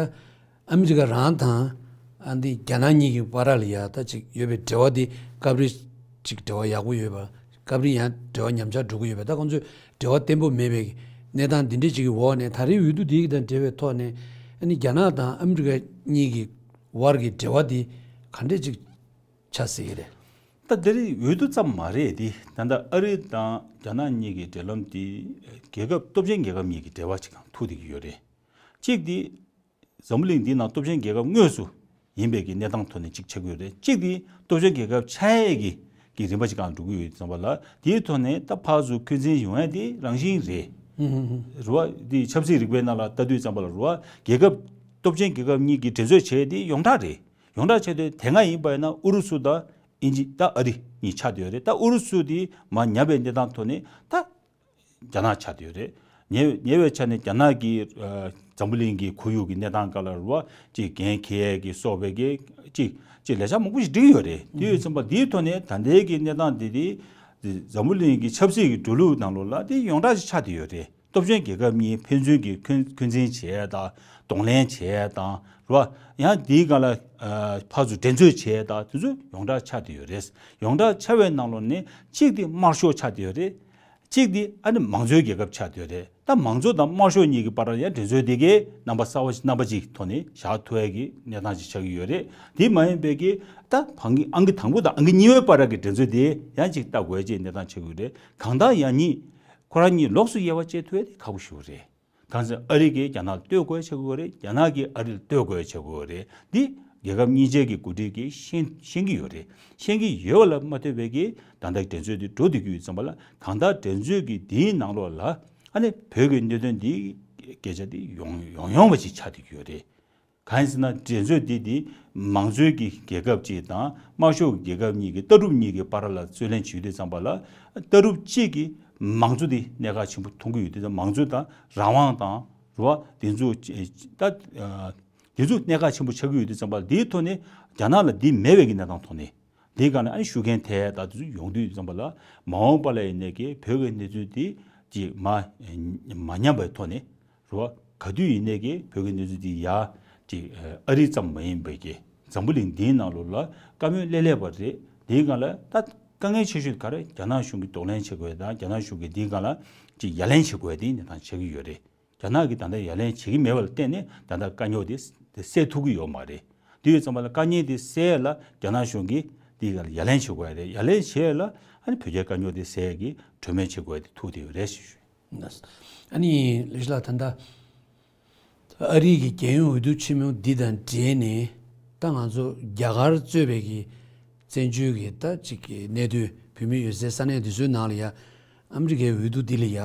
ཨ་མི་རི་ཀ་རང་དང་ཨ་འདི་རྒྱ་ནག་གཉིས་ཀྱི་བར་ལ་ཡ་ད་ཅིག་ཡོད་པའི་འབྲེལ་བ་འདི་སྐབས་རེ་ཅིག་འབྲེལ་བ་ཡག་པོ་ཡོད་པ། སྐབས་རེ་ཡང་འབྲེལ་བ་ཉམས་ཆག་འགྲོ་གི་ཡོད་པ། ད་ཁོང་ཚོས་འབྲེལ་བ་བརྟན་པོ་མེད་པའི་གནས་སྟངས་འདི་འདྲ་ཅིག་གི་འོག་ནས། ད་རེས་འོས་བསྡུ་འདི་དང་འབྲེལ་བའི་ཐོག་ནས་ཨ་ནི་རྒྱ་ནག་དང་ཨ་མི་རི་ཀ་གཉིས་ཀྱི་བར་གྱི་འབྲེལ་བ་འདི་ག་འདྲས་ཅིག་ཆགས་སྲིད་ཀྱི་རེད། ད་དེ་རིང་འོས་བསྡུ་ཙམ་མ་རེད་དེ། ད་ལྟ་ཨ་རི་དང་རྒྱ་ནག་གཉིས་ཀྱི་འབྲེལ་ལམ་དེ་རྒྱལ་ཁབ་སྟོབས་ཆེན་རྒྱལ་ཁབ་གཉིས་ཀྱི་འབྲེལ་བ་ཅིག་གང་ཐུག་བསྡད་ཀྱི་ཡོད་རེད། གཅིག་དེ་འཛམ་བུ་གླིང་འདི་ནང་སྟོབས་ཆེན་རྒྱལ་ཁབ་དངོས་སུ་ཡིན་པའི་གི་གནས་སྟངས་ཐོག་ནས་གཅིག་ཆགས་ཀྱི་ཡོད་རེད། གཅིག་དེ་སྟོབས་ཆེན་རྒྱལ་ཁབ་ཆགས་ཡས་ཀྱི་གི་རིམ་པ་ཅིག་གང་འགྲོ་གི་ཡོད་ཙམ་པ་ལ། དེའི་ཐོག་ནས་ད་ཕར་ཚུར་འཁོན་འཛིན་ཡོང་ཡས་དེ་རང་བཞིན་རེད། རེད་བ། དེ་ཆབ་སྲིད་རིག་པའི་ནང་ལ་ལྟ་དུས་ཙམ་པ་ལ་རེད་བ། རྒྱལ་ཁབ་སྟོབས་ཆེན་རྒྱལ་ཁབ་གཉིས་ཀྱིས་འགྲན་རྩོད་བྱས་དེ་ཡོངས་གྲགས་རེད། ཡོངས་གྲགས་བྱས་ཏེ་དེ་སྔ་ཡིན་པ་ཡིན་ན་ཨུ་རུ་སུ་དང་དབྱིན་ཇི་དང་ཨ་རི་གཉིས་ཆགས་བསྡད་ཡོད་རེད། ད་ཨུ་རུ་སུ་དེ་མར་ཉམས་པའི་གནས་སྟངས་ཐོག་ནས་ད་རྒྱ་ནག་ཆགས་བསྡད་ཡོད་རེད། ཉེ་ཉེ་བའི་ཆ་ནས་རྒྱ་ནག་གིས་ཨ་འཛམ་བུ་གླིང་གི་ཁོར་ཡུག་གི་གནས་སྟངས་སྒང་ལ་རེད་བ། ཅིག་འགན་འཁྱེར་ཡས་ཀྱི་སོགས་པའི་གི་ཅིག་ཅིག་ལས་འཆར་མང་པོ་ཞིག་བསྒྲིགས་ཡོད་རེད། དེ་ཡོད་ཙམ་པ་དེའི་ཐོག་ནས་ད་ལྟའི་གི་གནས་སྟངས་དེ་དེ་འཛམ་བུ་གླིང་གི་ཆབ་སྲིད་ཀྱི་འགྲོ་ལུགས་ནང་ལོགས་ལ་དེ་ཡོངས་གྲགས་ཤིག་ཆགས་བསྡད་ཡོད་རེད། སྟོབས་ཆེན་རྒྱལ་ཁབ་གཉིས་ཕན་ཚུན་གྱི་འཁོན་འཁོན་འཛིན་བྱེད་ཡས་དང་གདོང་ལེན་བྱེད་ཡས་དང་རེད་བ། ཡང་དེའི་སྒང་ལ་ཨ་ཕར་ཚུར་འགྲན་རྩོད་བྱེད་ཡས་དང་དེ་ཚོ་ཡོངས་གྲགས་ཆགས་བསྡད་ཡོད་རེད། ཡོངས་གྲགས་ཆགས་པའི་ནང་ལོགས་ནས་གཅིག་དེ་དམར་ཤོག་ཆགས་བསྡད་ཡོད་རེད། གཅིག་དེ་ཨ་ནི་མང་གཙོའི་རྒྱལ་ཁབ་ཆགས་བསྡད་ཡོད་རེད། ད་མང་གཙོ་དང་དམར་ཤོག་གཉིས་ཀྱི་བར་ལ་ཡང་འགྲན་རྩོད་དེ་གའི་རྣམ་པ་གསར་བ་རྣམ་པ་ཅིག་ཐོག་ནས་བཞག་ཐུབ་ཡས་ཀྱི་གནས་སྟངས་ཅིག་ཆགས་ཀྱི་ཡོད་རེད། དེ་མ་ཡིན་པའི་གི་ད་ཕང་གི་ཨང་ཀི་དང་པོ་དང་ཨང་ཀི་གཉིས་པའི་བར་གྱི་འགྲན་རྩོད་དེ་ཡང་ཅིག་ལྟ་དགོས་ཀྱི་གནས་སྟངས་ཆགས་ཀྱི་ཡོད་རེད། གང་ལྟར་ཡང་གཉིས་ཁོ་རང་གཉིས་ལོགས་སུ་དབྱེ་བ་འབྱེད་ཐུབ་ཡས་དེ་ཁག་པོ་ཞིག་རེད། གང་ཟེར་ཨ་རི་གིས་རྒྱ་ནག་ལ་གཏོར་དགོས་ཆགས་ཀྱི་ཡོད་རེད། རྒྱ་ནག་གིས་ཨ་རི་ལ་གཏོར་དགོས་ཆགས་ཀྱི་ཡོད་རེད། འདི་རྒྱལ་ཁབ་གཉིས་ཆའི་གི་འགོ་ཁྲིད་ཀྱིས་ཤེས་ཤེས་ཀྱི་ཡོད་རེད། ཤེས་ཀྱི་ཡོད་པ་ལ་མ་ལྟོས་པའི་གི་ད་ལྟ་འགྲན་རྩོད་འདི་འགྲོ་བསྡད་ཀྱི་ཡོད་ཙམ་པ་ལ། གང་ལྟར་འགྲན་རྩོད་ཀྱི་འདིའི་ནང་ལོགས་ལ་ཨ་ནི་བོད་ཀྱི་གནད་དོན་འདིའི་སྐད་ཆ་འདི་ཡོང་ཡོང་ཡོང་བ་ཞིག་ཆགས་བསྡད་ཀྱི་ཡོད་རེད། གང་ཡིན་ཟེར་ན་འགྲན་རྩོད་འདི་འདི་མང་གཙོའི་གི་རྒྱལ་ཁབ་ཅིག་དང་དམར་ཤོག་གི་རྒྱལ་ཁབ་གཉིས་ཀྱི་ལྟ་གྲུབ་གཉིས་ཀྱི་བར་ལ་རྩོད་ལེན་བྱེད་དུས་ཙམ་པ་ལ། ལྟ་གྲུབ་གཅིག་གིས་མང་གཙོ་འདི་གནད་འགག་ཆེན་པོ་མཐོང་གི་ཡོད་དུས་ཙམ། མང་གཙོ་དང་རང་དབང་དང་རེད་བ། དེ་ཚོ་ད་དེ་ཚོ་གནད་འགག་ཆེན་པོ་ཆགས་ཀྱི་ཡོད་དུས་ཙམ་པ་ལ། དེའི་ཐོག་ནས་རྒྱ་ནག་ལ་འདི་མེད་པའི་གི་གནས་སྟངས་ཐོག་ནས། དེའི་སྒང་ནས་ཨ་ནི་ཤུགས་རྐྱེན་ཐེབས་ཡས་ད་དེ་ཚོ་ཡོང་དུས་ཙམ་པ་ལ། མ་འོངས་པ་ལ་ཡིན་ནའི་གི་བོད་ཀྱི་གནས་ཚུལ་འདི་ཅིག་མ་མ་ཉམས་པའི་ཐོག་ནས། རེད་བ། ག་དུས་ཡིན་ནའི་གི་བོད་ཀྱི་གནས་ཚུལ་འདི་ཡ་ཅིག་ཨ་རི་ཙམ་མ་ཡིན་པའི་གི་འཛམ་བུ་གླིང་འདིའི་ནང་ལོགས་ལ་བཀའ་མོལ་སླེབས་སླེབས་པ་རེད། དེའི་སྒང་ལ་ད་དཀའ་ངལ་ཆེ་ཤོས་ག་རེ། རྒྱ་ནག་གཞུང་གིས་གདོང་ལེན་བྱེད་དགོས་དང་རྒྱ་ནག་གཞུང་གིས་འདིའི་སྒང་ལ་ཅིག་ཡ་ལན་བྱེད་དགོས་དེ་གནས་སྟངས་ཆགས་ཀྱི་ཡོད་རེད། རྒྱ་ནག་གིས་ད་ལྟ་ཡ་ལན་བྱེད་ཀྱི་མེད་པ་ལ་བརྟེན་ནས་ད་ལྟ་དཀའ་རྙོག་དེ་དེ་སེལ་ཐུབ་ཀྱི་ཡོད་མ་རེད། དེ་ཡོད་ཙམ་པ་ལ་དཀའ་ངལ་དེ་སེལ་ཡས་ལ་རྒྱ་ནག་གཞུང་གིས་དེའི་སྒང་ལ་ཡ་ལན་བྱེད་དགོས་རེད། ཡ་ལན་བྱེད་ཡས་ལ་ཨ་ནི་བོད་རྒྱའི་དཀའ་རྙོག་དེ་སེལ་ཡས་ཀྱི་གྲོས་མོལ་བྱེད་དགོས་དེ་ཐུག་བསྡད་ཡོད་རེད་ཞེས་ཞུ། ཨ་ནི་ལེགས་ལགས། ད་ལྟ་ཨ་རི་གི་རྒྱལ་ཡོངས་འོས་བསྡུ་ཆེན་མོ་འདི་དང་འབྲེལ་ནས་ད་ང་ཚོ་རྒྱ་གར་གཙོས་པའི་གི་བཙན་བྱོལ་གྱི་ད་ཅིག་གི་གནད་དོན་བོད་མི་ཡོད་སའི་ས་གནས་འདི་ཚོའི་ནང་ལ་ཡ་ཨ་མི་རི་ཀའི་འོས་བསྡུ་འདི་ལ་ཡ་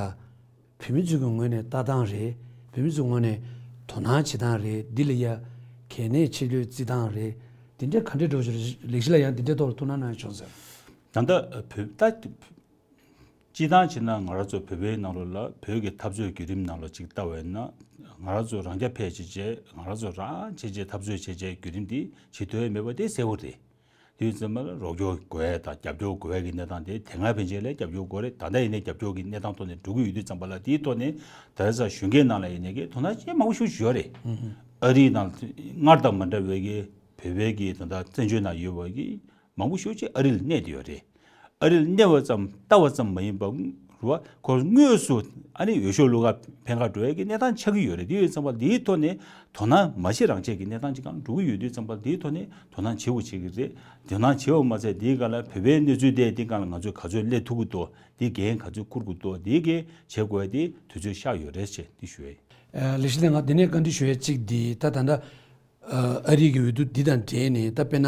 བོད་མི་ཚོའི་གི་ངོས་ནས་ལྟ་སྟངས་རེད། བོད་མི་ཚོའི་ངོས་ནས་དོ་སྣང་བྱེད་སྟངས་རེད། འདི་ལ་ཡ་གལ་གནད་ཆེ་ལོས་བརྩི་སྟངས་རེད། འདི་འདྲ་ག་འདྲ་འགྲོ་བཞིན་རེད། ལེགས་བཤད་ལགས་ཡང་འདི་འདྲའི་ཐོག་ལ་ཐུགས་སྣང་གནང་བྱུང་ཟེར། ད་ལྟ་བོད་ད་སྤྱིར་བཏང་བྱས་ན་ང་རང་ཚོ་བོད་པའི་ནང་ལོགས་ལ་བོད་ཀྱི་འཐབ་རྩོད་བརྒྱུད་རིམ་ནང་ལོགས་ཅིག་ལྟ་བས་ན། ང་རང་ཚོ་རང་རྐྱ་འཕེར་བྱས་བྱས་ང་རང་ཚོ་རང་བྱས་བྱས་འཐབ་རྩོད་བྱས་བྱས་བརྒྱུད་རིམ་འདི་བྱེད་ཐུབ་ཡས་མེད་པ་དེ་གསལ་པོ་རེད། དུས་ཙམ་པ་ལ་རོགས་སྐྱོར་དགོས་ཡས་དང་རྒྱབ་སྐྱོར་དགོས་ཡས་ཀྱི་གནས་སྟངས་དེ་དེ་སྔ་ཕན་ཆད་ལས་རྒྱབ་སྐྱོར་དགོས་རེད། ད་ལྟ་ཡིན་ནའི་རྒྱབ་སྐྱོར་གྱི་གནས་སྟངས་ཐོག་ནས་འགྲོ་གི་ཡོད་དུས་ཙམ་པ་ལ། དེའི་ཐོག་ནས་ད་རེས་གཟའ་གཞོན་སྐྱེས་ནང་ལ་ཡིན་ནའི་གི་དོ་སྣང་བྱེད་མང་པོ་ཞིག་ཡོད་རེད། ཨ་རིའི་ནང་སྔར་དང་མ་འདྲ་བའི་གི་བོད་པའི་གི་ད་ལྟ་བཙན་བྱོལ་ནང་ཡོད་པ་གི་མང་པོ་ཞིག་ཅིག་ཨ་རི་ལ་གནས་བསྡད་ཡོད་རེད། ཨ་རི་ལ་གནས་པ་ཙམ་ལྟ་བ་ཙམ་མ་ཡིན་པ་རུ་བ་ཁོ་དངོས་སུ་ཨ་ནི་འོས་ཤོག་བླུག་ག་ཕན་ག་འགྲོ་ཡས་ཀྱི་གནས་སྟངས་ཆགས་ཀྱི་ཡོད་རེད། དེ་ཡོད་ཙམ་པ་འདིའི་ཐོག་ནས་དོ་སྣང་མ་བྱེད་རང་བྱེད་ཀྱི་གནས་སྟངས་ཅིག་གང་འགྲོ་གི་ཡོད་དུས་ཙམ་པ་འདིའི་ཐོག་ནས་དོ་སྣང་བྱེད་དགོས་བྱེད་ཀྱི་རེད། དོ་སྣང་བྱེད་པ་མ་ཟད་འདིའི་སྒང་ལ་བོད་པའི་གནས་ཚུལ་དེ་འདི་སྒང་ལ་ང་ཚོས་ག་ཚོད་སླེབས་ཐུབ་ཀྱི་འདུག་འདི་འགན་ག་ཚོད་འཁུར་དགོས་འདུག་འདི་གའི་བྱེད་དགོས་ཡས་དེ་དུས་ཚོད་ཤར་ཡོད་རེད་ཅེས་འདི་ཞུ་ཡས། ལེགས་བཤད་ལགས། ང་འདི་ནས་བཀའ་འདྲི་ཞུ་ཡས་གཅིག་འདི་ད་ད་ལྟ་ཨ་རིའི་གི་འོས་བསྡུ་འདི་དང་འབྲེལ་ནས་ད་དཔེར་ན་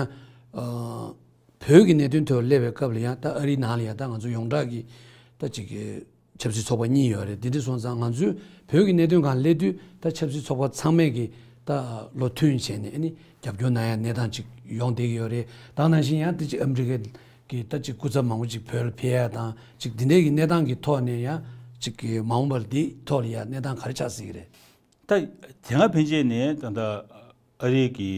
བོད་ཀྱི་གནད་དོན་ཐོག་སླེབས་པའི་སྐབས་ལ་ཡང་ད་ཨ་རིའི་ནང་ལ་ཡང་ད་ང་ཚོ་ཡོངས་གྲགས་ཀྱི་ད་ཅིག་གི་ཆབ་སྲིད་ཚོགས་པ་གཉིས་ཡོད་རེད། དེ་འདྲ་སོང་ཙང་ང་ཚོས་བོད་ཀྱི་གནད་དོན་སྒང་སླེབས་དུས་ད་ཆབ་སྲིད་ཚོགས་པ་ཚང་མས་ཀྱི་ད་བློ་མཐུན་བྱས་ནས་ཨ་ནི་རྒྱབ་སྐྱོར་གནང་ཡ་གནས་སྟངས་ཅིག་ཡོང་བསྡད་ཀྱི་ཡོད་རེད། ད་ནང་བཞིན་ཡང་ད་ཅིག་ཨ་མི་རི་ཀའི་གི་ད་ཅིག་སྐུ་ཚབ་མང་པོ་ཅིག་བོད་ལ་ཕེབས་ཡ་དང་ཅིག་འདི་འདྲའི་གི་གནས་སྟངས་ཀྱི་ཐོག་ནས་ཡང་ཅིག་གི་མ་འོངས་པར་འདི་ཐོག་ལ་ཡ་གནས་སྟངས་ག་རེ་ཆགས་སྲིད་ཀྱི་རེད། ད་དེ་སྔ་ཕན་ཆད་ནས་ད་ལྟ་ཨ་རིའི་གི་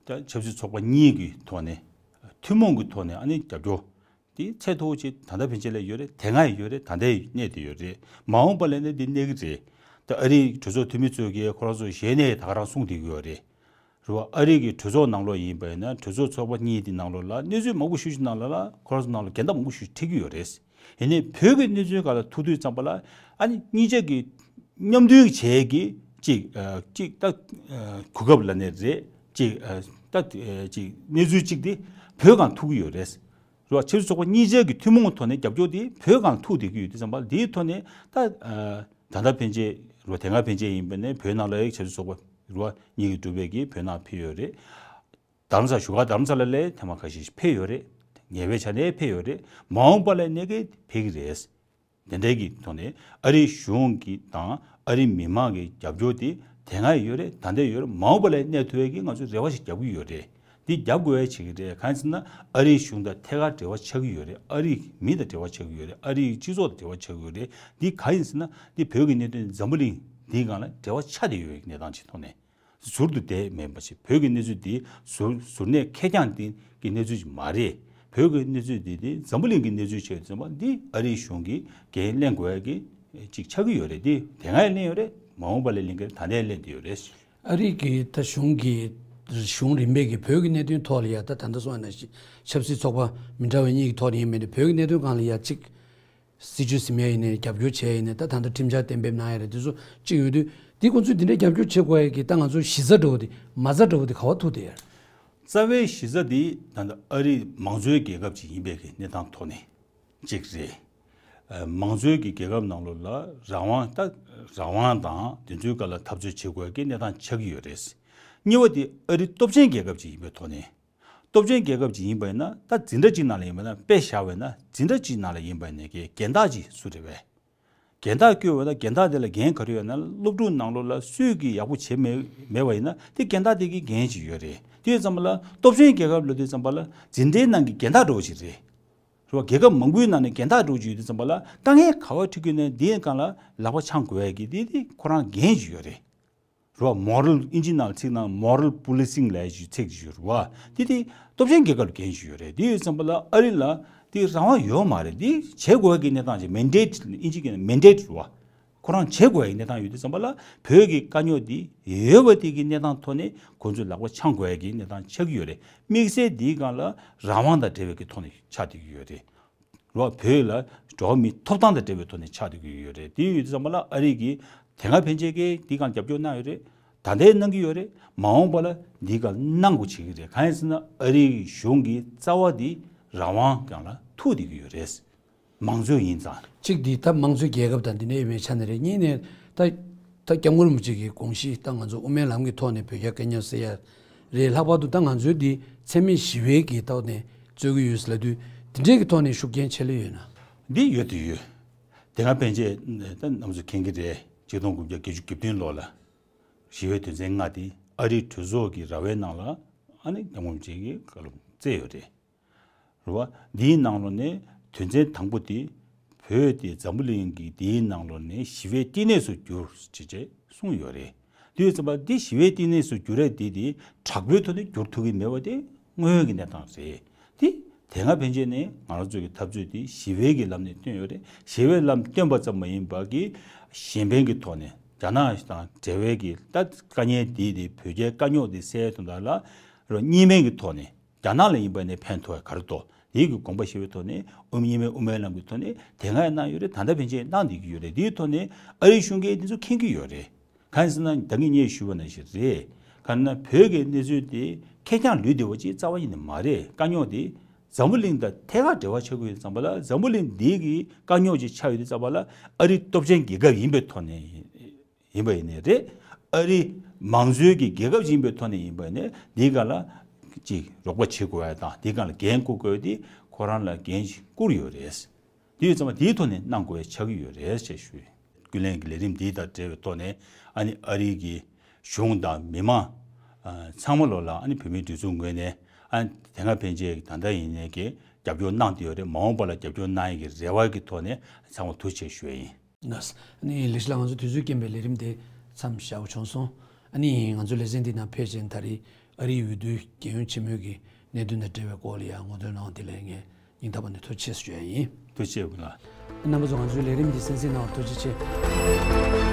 ད་ཆབ་སྲིད་ཚོགས་པ་གཉིས་ཀྱི་ཐོག་ནས་ཐུན་མོང་གི་ཐོག་ནས་ཨ་ནི་རྒྱབ་སྐྱོར་ དེ་ཚད་མཐོ་བོ་ཅིག་ད་ལྟ་ཕན་ཆད་ལ་ཡོད་རེད། དེ་སྔ་ཡང་ཡོད་རེད། ད་ལྟ་ཡང་གནས་བསྡད་ཡོད་རེད། མ་འོངས་པ་ལ་ནི་འདི་གནས་ཀྱི་རེད། ད་ཨ་རིའི་གྲོས་ཚོགས་འཐུས་མི་ཚོས་ཀྱིས་ཁོ་རང་ཚོ་ཞལ་ནས་ད་ག་རང་གསུངས་བསྡད་ཀྱི་ཡོད་རེད། རེད་བ། ཨ་རི་གི་གྲོས་ཚོགས་ནང་ལོགས་ཡིན་པ་ཡིན་ན། གྲོས་ཚོགས་ཚོགས་པ་གཉིས་དེ་ནང་ལོགས་ལ་གནས་ཚུལ་མང་པོ་ཞིག་ནང་ལོགས་ལ་ཁོ་རང་ཚོ་ནང་ལ་འགལ་ཟླ་མང་པོ་ཞིག་འཕྲད་ཀྱི་ཡོད་རེད། ཡིན་ནའི་བོད་ཀྱི་གནས་ཚུལ་སྒང་ལ་ཐུག་དུས་ཙམ་པ་ལ། ཨ་ནི་གཉིས་ཆ་གི་མཉམ་མཐུན་བྱས་ཀྱི་ཅིག་ཨ་ཅིག་ད་ཨ་གོ་སྐབས་ལབ་ནའི་རེད། ཅིག་ཨ་ད་ཨ་ཅིག་གནས་ཚུལ་ཅིག་དེ་བོད་སྒང་ཐུག་གི་ཡོད་རེད། རེད་བ། ཆབ་སྲིད་ཚོགས་པ་གཉིས་ཆ་གི་ཐུན་མོང་ཐོག་ནས་རྒྱབ་སྐྱོར་དེ་བོད་སྒང་ཐུག་བསྡད་ཀྱི་ཡོད་དུས་ཙམ་པ་ལ། དེའི་ཐོག་ནས་ད་ཨ་ད་ལྟ་ཕན་ཆད་རེད་བ། དེ་སྔ་ཕན་ཆད་ཡིན་པ་ནས་བོད་ནང་ལ་ཡང་ཆབ་སྲིད་ཚོགས་པ་རེད་བ། གཉིས་ཀྱི་གྲུབ་པའི་གིས་བོད་ནང་ཕེབས་ཡོད་རེད། རྡ་རམ་ས་བཞུགས་སྒར་རྡ་རམ་ས་ལ་ལ་ཐེངས་མ་ཁ་ཤས་ཤིག་ཕེབས་ཡོད་རེད། ངེས་པའི་ཆ་ནས་ཕེབས་ཡོད་རེད། མ་འོངས་པ་ལ་ནས་ཀྱི་ཕེབས་ཀྱི་རེད། དེ་འདྲའི་གི་ཐོག་ནས་ཨ་རིའི་གཞུང་གི་དང་ཨ་རིའི་མི་མང་གི་རྒྱབ་སྐྱོར་དེ་དེ་སྔ་ཡོད་རེད། ད་ལྟ་ཡོད་རེད། མ་འོངས་པ་ལ་གནས་ཐུབ་ཡས་ཀྱི་ང་ཚོས་རེ་བ་ཞིག་རྒྱབ་ཀྱི་ཡོད་རེད། འདི་རྒྱབ་དགོས་ཡས་བྱེད་ཀྱི་རེད། གང་ཡིན་ཟེར་ན་ཨ་རིའི་གཞུང་དང་ཐད་ཀར་འབྲེལ་བ་ཆགས་ཀྱི་ཡོད་རེད། ཨ་རིའི་མི་དང་འབྲེལ་བ་ཆགས་ཀྱི་ཡོད་རེད། ཨ་རིའི་སྤྱི་ཚོགས་དང་འབྲེལ་བ་ཆགས་ཀྱི་ཡོད་རེད། འདི་གང་ཡིན་ཟེར་ན་འདི་བོད་ཀྱི་གནད་དོན་འཛམ་བུ་གླིང་འདིའི་སྒང་ལ་འབྲེལ་བ་ཆགས་བསྡད་ཡོད་པའི་གནས་སྟངས་ཅིག་ཐོག་ནས། ཟུར་དུ་བསྡད་མེད་པ་ཞིག་བོད་ཀྱི་གནས་ཚུལ་འདི་ཟུར་ཟུར་ནས་ཁེར་རྐྱང་སྟེང་གི་གནས་ཚུལ་ཞིག་མ་རེད། བོད་ཀྱི་གནས་ཚུལ་འདི་དེ་འཛམ་བུ་གླིང་གི་གནས་ཚུལ་བྱས་ཙམ་པ་འདི་ཨ་རིའི་གཞུང་གིས་འགན་ལེན་དགོས་ཡ་གི་ཅིག་ཆགས་ཀྱི་ཡོད་རེད། འདི་དེ་སྔ་ཡང་ལེན་ཡོད་རེད། མ་འོངས་པ་ལ་ལེན་གྱི་རེད། ད་ལྟ་ཡང་ལེན་བསྡད་ཡོད་རེད། ཨ་རི་གི་ད་གཞུང་གི་གཞུང་རིམ་པས་ཀྱི་བོད་ཀྱི་གནད་དོན་ཐོག་ལ་ཡ་ད་ད་ལྟ་སོང་བ་ན་ཆབ་སྲིད་ཚོགས་པ་མི་འདྲ་བ་གཉིས་ཀྱི་ཐོག་ནས་ཡིན་མིན་དེ་བོད་ཀྱི་གནད་དོན་སྒང་ལ་ཡ་གཅིག་སྲིད་ཇུས་ཟིན་ཡ་ཡིན་ནའི་རྒྱབ་སྐྱོར་བྱས་ཡིན་ནའི་ད་ད་ལྟ་ཁྲིམས་འཆར་གཏན་འབེབས་གནང་ཡ་རེད། དེ་ཚོ་གཅིག་ཡོད་དུས་འདི་ཁོང་ཚོས་འདི་འདྲའི་རྒྱབ་སྐྱོར་བྱེད་དགོས་ཡ་གི་ད་ང་ཚོ་གཞི་རྩ་འདྲ་བོ་དེ་མ་རྩ་འདྲ་བོ་དེ་ག་བ་ཐུག་བསྡད་ཡ། རྩ་བའི་གཞི་རྩ་དེ་ད་ལྟ་ཨ་རི་མང་གཙོའི་རྒྱལ་ཁབ་ཅིག་ཡིན་པའི་གི་གནས་སྟངས་ཐོག་ནས་གཅིག་རེད། ཨ་མང་གཙོའི་གི་རྒྱལ་ཁབ་ནང་ལོགས་ལ་རང་དབང་ད་རང་དབང་དང་དེ་ཚོའི་སྒང་ལ་འཐབ་རྩོད་བྱེད་དགོས་ཡ་གི་གནས་སྟངས་ཆགས་ཀྱི་ཡོད་རེད། གཉིས་པ་དེ་ཨ་རི་སྟོབས་ཆེན་རྒྱལ་ཁབ་ཅིག་ཡིན་པའི་ཐོག་ནས། སྟོབས་ཆེན་རྒྱལ་ཁབ་ཅིག་ཡིན་པ་ཡིན་ན་ད་འཛིན་གྲྭ་གཅིག་ནང་ལ་ཡིན་པ་ན་དཔེ་བཞག་པ་ཡིན་ན་འཛིན་གྲྭ་གཅིག་ནང་ལ་ཡིན་པ་ཡིན་ན་གི་རྒན་བདག་ཅིག་སུ་རེད་པས། རྒན་བདག་བསྐོས་པ་ན་རྒན་བདག་དེ་ལ་འགན་ག་རེ་ཡོད་ན། སློབ་ཕྲུག་ནང་ལོགས་ལ་སུས་ཀྱིས་ཡག་པོ་བྱེད་མེད་མེད་པ་ཡིན་ན་དེ་རྒན་བདག་དེ་གི་འགན་ཅིག་ཡོད་རེད། དེ་ཡོད་ཙམ་པ་ལ་སྟོབས་ཆེན་རྒྱལ་ཁབ་ལབ་དུས་ཙམ་པ་ལ་འཛིན་གྲྭའི་ནང་གི་རྒན་བདག་འདྲ་བོ་ཅིག་རེད། རེད་བ། རྒྱལ་ཁབ་མང་པོའི་ནང་ནས་རྒན་བདག་འདྲ་བོ་ཅིག་ཡོད་དུས་ཙམ་པ་ལ་དཀའ་ངལ་ག་བ་འཕྲད་ཀྱི་ཡོད་ན་དེའི་སྒང་ལ་ལག་པ་འཆང་དགོས་ཡ་གི་དེ་དེ་ཁོ་རང་འགན་ཅིག་ཡོད་རེད། རེད་བ། མོ་རལ། ཨིན་ཇི་ནང་ཚིག་ནང་མོ་རལ་པོ་ལི་སིང་ལབ་ཡ་ཅིག་ཚིག་ཅིག་ཡོད་རེད་བ། དེ་དེ་སྟོབས་ཆེན་རྒྱལ་ཁབ་ལ་འགན་ཅིག་ཡོད་རེད། དེ་ཡོད་ཙམ་པ་ལ་ཨ་རི་ལ་དེ་རང་དབང་ཡོད་མ་རེད། དེ་བྱེད་དགོས་ཀྱི་གནས་སྟངས་ཅིག་མན་ཌེ་ཊི། ཨིན་ཇི་གི་མན་ཌེ་ཊི་རེད་བ། ཁོ་རང་བྱེད་དགོས་ཀྱི་གནས་སྟངས་ཡོད་དུས་ཙམ་པ་ལ་བོད་ཀྱི་དཀའ་རྙོག་དེ་ཡོད་པ་དེ་གི་གནས་སྟངས་ཐོག་ནས་ཁོང་ཚོས་ལག་པ་འཆང་དགོས་ཀྱི་གནས་སྟངས་ཆགས་ཀྱི་ཡོད་རེད། དམིགས་བསལ་དེའི་སྒང་ལ་རང་དབང་དང་འབྲེལ་བའི་གི་ཐོག་ནས་ཆགས་བསྡད་ཀྱི་ཡོད་རེད། རེད་བ། བོད་ལ་འགྲོ་བ་མིའི་ཐོབ་ཐང་དང་འབྲེལ་བའི་ཐོག་ནས་ཆགས་བསྡད་ཀྱི་ཡོད་རེད། དེ་ཡོད་དུས་ཙམ་པ་ལ་ཨ་རི་གིས་དེ་སྔ་ཕན་ཆད་ཀྱིས་འདི་སྒང་རྒྱབ་སྐྱོར་གནང་ཡོད་རེད། ད་ལྟའི་གནང་གི་ཡོད་རེད། མ་འོངས་པ་ལ་འདི་སྒང་གནང་དགོས་བྱེད་ཀྱི་རེད། གང་ཡིན་ཟེར་ན་ཨ་རིའི་གཞུང་གི་རྩ་བ་འདི་རང་དབང་སྒང་ལ་ཐུག་བསྡད་ཀྱི་ཡོད་རེད། མང་གཙོ་ཡིན་ཙང་། གཅིག་འདི་ད་དམངས་གཙོའི་རྒྱལ་ཁབ་དང་འདི་འདྲ་ཡིན་པའི་ཆ་ནས་རེད། གཉིས་ནས་ད་ད་སྐྱབས་མགོན་རིན་པོ་ཆེ་གི་དགོངས་གཞི་ད་ང་ཚོ་དབུ་མའི་ལམ་གྱི་ཐོག་ནས་བོད་རྒྱ་དཀའ་རྙོག་སེལ་ཡ་རེད། ལྷག་པར་དུ་ད་ང་ཚོའི་འདི་འཚེ་མེད་ཞི་བའི་གི་ཐོག་ནས་རྩོད་ཀྱི་ཡོད་ཟེར་ལབ་དུས་འདི་འདྲའི་གི་ཐོག་ནས་ཤུགས་རྐྱེན་ཆེ་ལོས་ཡོད་ན། འདི་ཡོད་དུ་ཡོད། དེ་སྔ་ཕན་ཆད་ད་རྣམ་ཚོ་མཁྱེན་གྱི་རེད། ཆིག་སྟོང་དགུ་བརྒྱ་བརྒྱད་ཅུ་གྱ་བདུན་ལོ་ལ་ཞི་བའི་དོན་ཚན་ལྔ་དེ་ཨ་རིའི་གྲོས་ཚོགས་ཀྱི་ར་བའི་ནང་ལ་ཨ་ནི་སྐྱབས་མགོན་རིན་པོ་ཆེ་གིས་བཀའ་སློབ་སྩལ་ཡོད་རེད། རེད་བ། འདིའི་ནང་ལོགས་ནས་དོན་ཚན་དང་པོ་དེ་བོད་དེ་འཛམ་བུ་གླིང་གི་འདིའི་ནང་ལོགས་ནས་ཞི་བའི་བསྟི་གནས་སུ་གྱུར་ཅེས་ཅེས་གསུངས་ཡོད་རེད། དེ་ཡོད་ཙམ་པ་འདི་ཞི་བའི་བསྟི་གནས་སུ་གྱུར་ཡ་དེ་དེ་དྲག་པོའི་ཐོག་ནས་གྱུར་ཐུབ་ཀྱི་མེད་པ་དེ་དངོས་ཡོད་ཀྱི་གནས་སྟངས་རེད། དེ་དེ་སྔ་ཕན་ཆད་ནས་ང་རང་ཚོ་གི་འཐབ་རྩོད་དེ་ཞི་བའི་གི་ལམ་ནས་བཏོན་ཡོད་རེད། ཞི་བའི་ལམ་བཏོན་པ་ཙམ་མ་ཡིན་པ་གི་གཞན་ཕན་གྱི་ཐོག་ནས་རྒྱ་ནག་དང་འབྲེལ་བའི་གི་ད་དཀའ་ངལ་དེ་དེ་བོད་རྒྱའི་དཀའ་རྙོག་དེ་སེལ་དོན་དག་ལ་རོ་གཉིས་སྨན་གྱི་ཐོག་ནས། རྒྱ་ནག་ལ་ཡིན་པ་ནས་ཕན་ཐོགས་ག་རེ་ཐོགས། དེའི་གི་དགོངས་པ་བཞེས་པའི་ཐོག་ནས་དབུ་མ་གཉིས་སྨན་དབུ་མའི་ལམ་གྱི་ཐོག་ནས་དེ་སྔ་ཡང་གནང་ཡོད་རེད། ད་ལྟ་ཕན་ཆད་གནང་བསྡད་ཀྱི་ཡོད་རེད། དེའི་ཐོག་ནས་ཨ་རིའི་གཞུང་གིས་དེ་ཚོ་མཁྱེན་གྱི་ཡོད་རེད། གང་ཡིན་ཟེར་ན་ད་གིན་ངས་ཞུས་པ་ནང་བཞིན་རེད། གང་ན་བོད་ཀྱི་གནས་ཚུལ་དེ་ཁེར་རྐྱང་ལུས་བསྡད་པ་ཅིག་རྩ་བ་ཡིན་ནི་མ་རེད། དཀའ་རྙོག་དེ་འཛམ་བུ་གླིང་དང་ཐད་ཀར་འབྲེལ་བ་ཆགས་ཀྱི་ཡོད་ཙམ་པ་ལ། འཛམ་བུ་གླིང་འདི་གི་དཀའ་རྙོག་ཅིག་ཆགས་ཡོད་དུས་ཙམ་པ་ལ་ཨ་རི་སྟོབས་ཆེན་རྒྱལ་ཁབ་ཡིན་པའི་ཐོག་ནས་ཡིན། ཡིན་པ་ཡིན་ནའི་རེད། ཨ་རི་མང་གཙོའི་གི་རྒྱལ་ཁབ་ཅིག་ཡིན་པའི་ཐོག་ནས་ཡིན་པ་ཡིན་ནའི་འདིའི་སྒང་ལ་ཅིག་རོགས་པ་བྱེད་དགོས་ཡ་དང་འདིའི་སྒང་ལ་འགན་འཁུར་དགོས་ཡ་དེ་ཁོ་རང་ལ་འགན་ཞིག་བསྐུར་ཡོད་རེད། དེ་ཡོད་ཙམ་པ་དེའི་ཐོག་ནས་གནང་དགོས་ཡ་ཆགས་ཀྱི་ཡོད་རེད་ཅེས་ཞུ། ཀུན་གླེང་གི་ལས་རིམ་འདི་དང་འབྲེལ་བའི་ཐོག་ནས་ཨ་ནི་ཨ་རི་གི་གཞུང་དང་མི་མང་ཨ་ཚང་མ་ལོ་ལ་ཨ་ནི་བོད་མིའི་སྒྲིག་འཛུགས་ངོས་ནས་ཨ་ནི་དེ་སྔ་ཕན་ཆད་ད་ལྟ་ཡིན་ནའི་གི་རྒྱབ་སྐྱོར་གནང་བསྡད་ཡོད་རེད། མ་འོངས་པ་ལ་རྒྱབ་སྐྱོར་གནང་ཡ་གི་རེ་བ་གི་ཐོག་ནས་ཚང་མ་ཐུགས་རྗེ་ཆེ་ཞུ་ཡ་ཡིན། ལགས། ཨ་ནི་ལེགས་ཤོག་ལགས། ང་ཚོ་དུས་ཚོད་རྐྱེན་པས་ལས་རིམ་དེ་མཚམས་བཞག་དགོས་བྱུང་སོང་། ཨ་ནི་ང་ཚོ་ལེ་ཚན་འདི་ནང་ཕེབས་བྱས་ད་རེས་ཨ་རིའི་འོས་བསྡུའི་རྒྱལ་ཡོངས་ཆེན་མོའི་གི་གནད་དོན་དང་འབྲེལ་བའི་སྐོར་ལ་ཡང་ངོ་སྤྲོད་གནང་བ་དེ་ལ་ངས་ སྙིང་ཐག་པ་ནས་ཐུགས་རྗེ་ཆེ་ཞུ་ཡ་ཡིན། ཐུགས་རྗེ་ཆེ་ལགས། རྣམ་པ་ཚོ་ང་ཚོའི་ལས་རིམ་འདི་གསན་གཟིགས་གནང་བར་ཐུགས་རྗེ་ཆེ།